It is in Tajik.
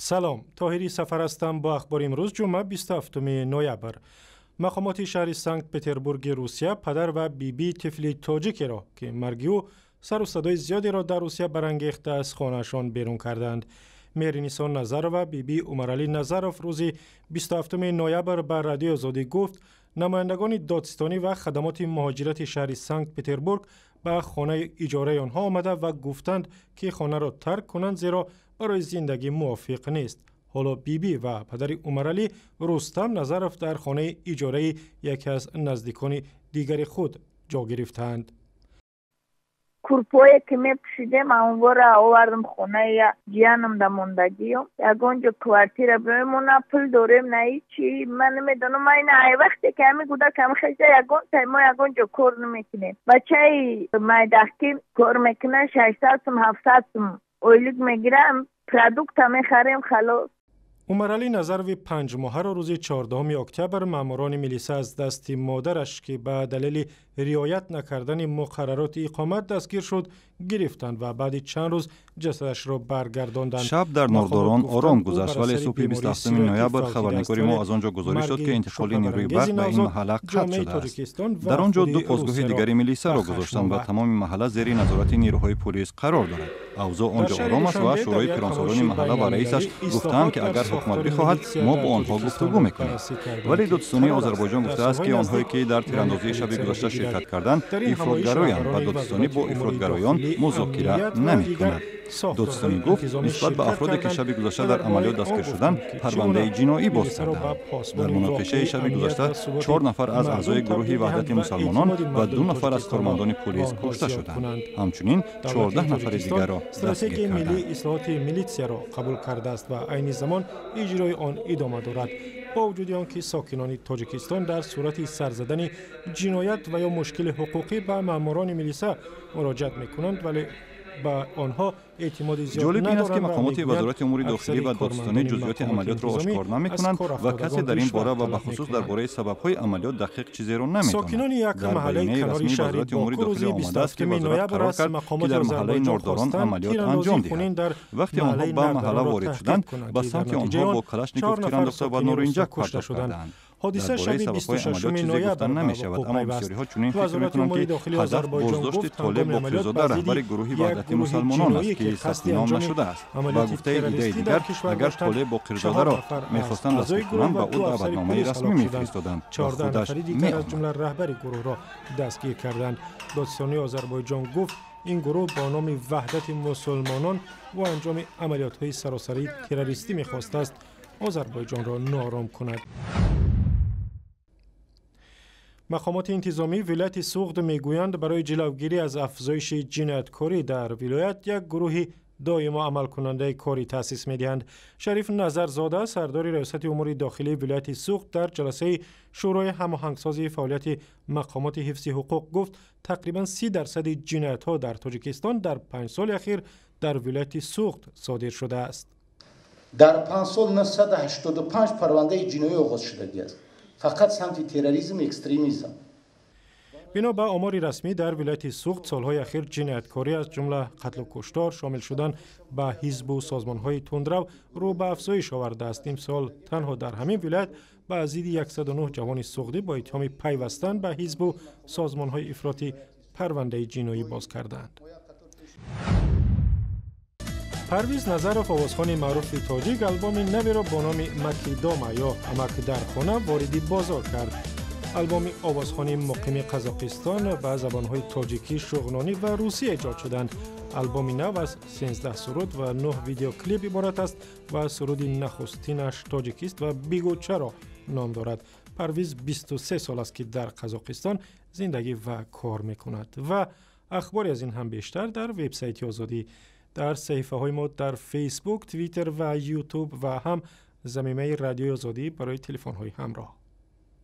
Салом, Тоҳири Сафар ҳастам бо ахбори имрӯз, ҷумъа, 27 ноябр. Мақомоти шаҳри Санкт-Петербурги Русия падар ва бибии тифли тоҷикеро, ки марги ӯ сару садои зиёдеро дар Русия барангехта, аз хонаашон берун карданд. Меҳринисо Назарова, бибии Умаралӣ Назаров, рӯзи 27 ноябр ба Радиои Озодӣ гуфт, намояндагони додситонӣ ва хадамоти муҳоҷирати шаҳри Санкт-Петербург ба хонаи иҷораи онҳо омада ва гуфтанд, ки хонаро тарк кунанд, зеро барои зиндагӣ мувофиқ нест. Ҳоло бибӣ ва падари Умаралӣ, Рустам Назаров, дар хонаи иҷораи яке аз наздикони дигари худ ҷо гирифтаанд. Курпое ки мепӯшидем, онвора овардам хонаи ҷиянам да мондагиём. Ягон ҷо квартира биёем, мо на пул дорем, на ҳичи. Ман намедонам, ман ина ай вақте ки ҳами кӯдак ҳами хеста, ягон тай мо ягон ҷо кор намекунем. Бачаи майдахкӣ кор мекунад, 600 сум, 700 сум ойлик мегирам, продукта мехарем, халос. Умаралӣ Назарови 5-моҳаро рӯзи 14 октябр маъмурони милиса аз дасти модараш, ки ба далели риоят накардани муқаррароти иқомат дастгир шуд, гирифтанд ва баъди чанд рӯз ҷасадашро баргардонданд. Шаб дар Нордорон ором гузашт, вале субҳи 27 ноябр хабарнигори мо аз он ҷо гузориш дод, ки интиқоли нерӯи барқ ба ин маҳалла қатъ шудааст. Дар он ҷо ду постгоҳи дигари милисаро гузоштанд ва тамоми маҳалла зери назорати нерӯҳои полис қарор дорад. Авзоъ он ҷо ором аст ва шӯрои пиронсолони маҳалла ва раисаш гуфтаанд, ки агар ҳукумат бихоҳад, мо бо онҳо гуфтугӯ мекунем. Вале додситонии Озарбойҷон гуфтааст, ки онҳое ки дар тирандозии шаби гузашта ширкат карданд, ифротгароянд ва додситонӣ бо ифротгароён музокира намекунад. Додситонӣ гуфт, нисбат ба афроде ки шаби гузашта дар амалиёт дастгир шуданд, парвандаи ҷиноӣ боз карданд. Дар муноқишаи шаби гузашта чор нафар аз аъзои гурӯҳи Ваҳдати мусалмонон ва ду нафар аз кормандони полис кушта шуданд. Ҳамчунин 14 нафари дигарро дастгир карданд. Ислоҳоти милитсияро қабул кардааст ва айни замон иҷрои он идома дорад. Бо вуҷуди он ки сокинони Тоҷикистон дар сурати сар задани ҷиноят ва ё мушкили ҳуқуқӣ ба маъмурони милиса муроҷиат мекунанд, вале ба онҳо эътимоди зиёд Ҷолиб ин аст, ки надоранд ва мақомоти мегӯянд, Вазорати умури дохилӣ аксари ва додситонӣ кормандони ҷузъиёти мақомоти амалиётро интизомӣ ошкор аз намекунанд кор ва касе афтодагон дар ин бора ришват ва талаб бахусус дар мекунанд. бораи сабабҳои амалиёт дақиқ чизеро намедонад. Сокинони як Дар маҳаллаи баёнияи канори расмии шаҳри Вазорати умури Боку дохилӣ рӯзи омадааст, ки 27 вазорат ноябр қарор аз кард, ки мақомоти дар маҳаллаи Озарбойҷон Нордорон хостанд амалиёт тирандозии анҷом хунин диҳад. Дар Вақте онҳо маҳаллаи ба маҳалла Нардаронро ворид таҳқиқ шуданд, кунанд, ба ки дар самти натиҷаи онҳо он бо Калашников чор тир нафар андохта ва сокини русия норинҷак кушта партоб шуданд. карданд. Ҳодиса Дар бораи шаби сабабҳои амалиёт 26 чизе ноябр гуфта ба намешавад, вуқӯъ аммо пайваст. бисёриҳо чунин фикр Вазорати мекунанд, умури ки дохилии ҳадаф Озарбойҷон боздошти гуфт, Толеб ҳангоми амалиёт Боқирзода, ба зидди раҳбари гурӯҳи як Ваҳдати гурӯҳи мусалмонон ҷиноӣ, аст, ки ки қасди сабтином анҷоми нашудааст. Ба амалиёти гуфтаи иддаи террористӣ дигар, дар кишвар агар доштанд, Толеб чаҳор Боқирзодаро нафар аз мехостанд аъзои дастгир гурӯҳ кунанд, ва ба ӯ ду афсари даъватномаи полис расмӣ ҳалок шуданд. мефиристоданд ва 14 худаш нафари дигар, аз меомад. ҷумла раҳбари гурӯҳро дастгир карданд. Додситонии Озарбойҷон гуфт, ин гурӯҳ бо номи Ваҳдати мусулмонон бо анҷоми амалиётҳои саросарии террористӣ мехостааст Озарбойҷонро ноором кунад. Мақомоти интизомии вилояти Суғд мегӯянд, барои ҷилавгирӣ аз афзоиши ҷинояткорӣ дар вилоят як гурӯҳи доимо амалкунандаи корӣ таъсис медиҳанд. Шариф Назарзода, сардори Раёсати умури дохилии вилояти Суғд, дар ҷаласаи Шӯрои ҳамоҳангсозии фаъолияти мақомоти ҳифзи ҳуқуқ гуфт, тақрибан 30 дарсади ҷиноятҳо дар Тоҷикистон дар 5 соли ахир дар вилояти Суғд содир шудааст. Дар 5 сол 985 парвандаи ҷиноӣ оғоз шудагиаст фақат самти терроризм, экстремизм. Бино ба омори расмӣ, дар вилояти Суғд солҳои ахир ҷинояткорӣ, аз ҷумла қатлу куштор, шомил шудан ба ҳизбу созмонҳои тундрав рӯ ба афзоиш овардааст. Имсол танҳо дар ҳамин вилоят ба зидди 109 ҷавони суғдӣ бо иттиҳоми пайвастан ба ҳизбу созмонҳои ифротӣ парвандаи ҷиноӣ боз карданд. Парвиз Назаров, овозхони маъруфи тоҷик, албоми наверо бо номи «Маки дома» ё «Амак дар хона» вориди бозор кард. Албоми овозхони муқими Қазоқистон ба забонҳои тоҷикӣ, шуғнонӣ ва русӣ эҷод шуданд. Албоми нав аз 13 суруд ва 9 видеоклип иборат аст ва суруди нахустинаш тоҷикист ва «Бигӯ чаро» ном дорад. Парвиз 23 сол аст, ки дар Қазоқистон зиндагӣ ва кор мекунад. Ва ахбори аз ин ҳам бештар дар вебсайти Озодӣ, дар саҳифаҳои мо дар Фейсбук, Твиттер ва Ютуб ва ҳам замимаи Радиои Озодӣ барои телефонҳои ҳамроҳ.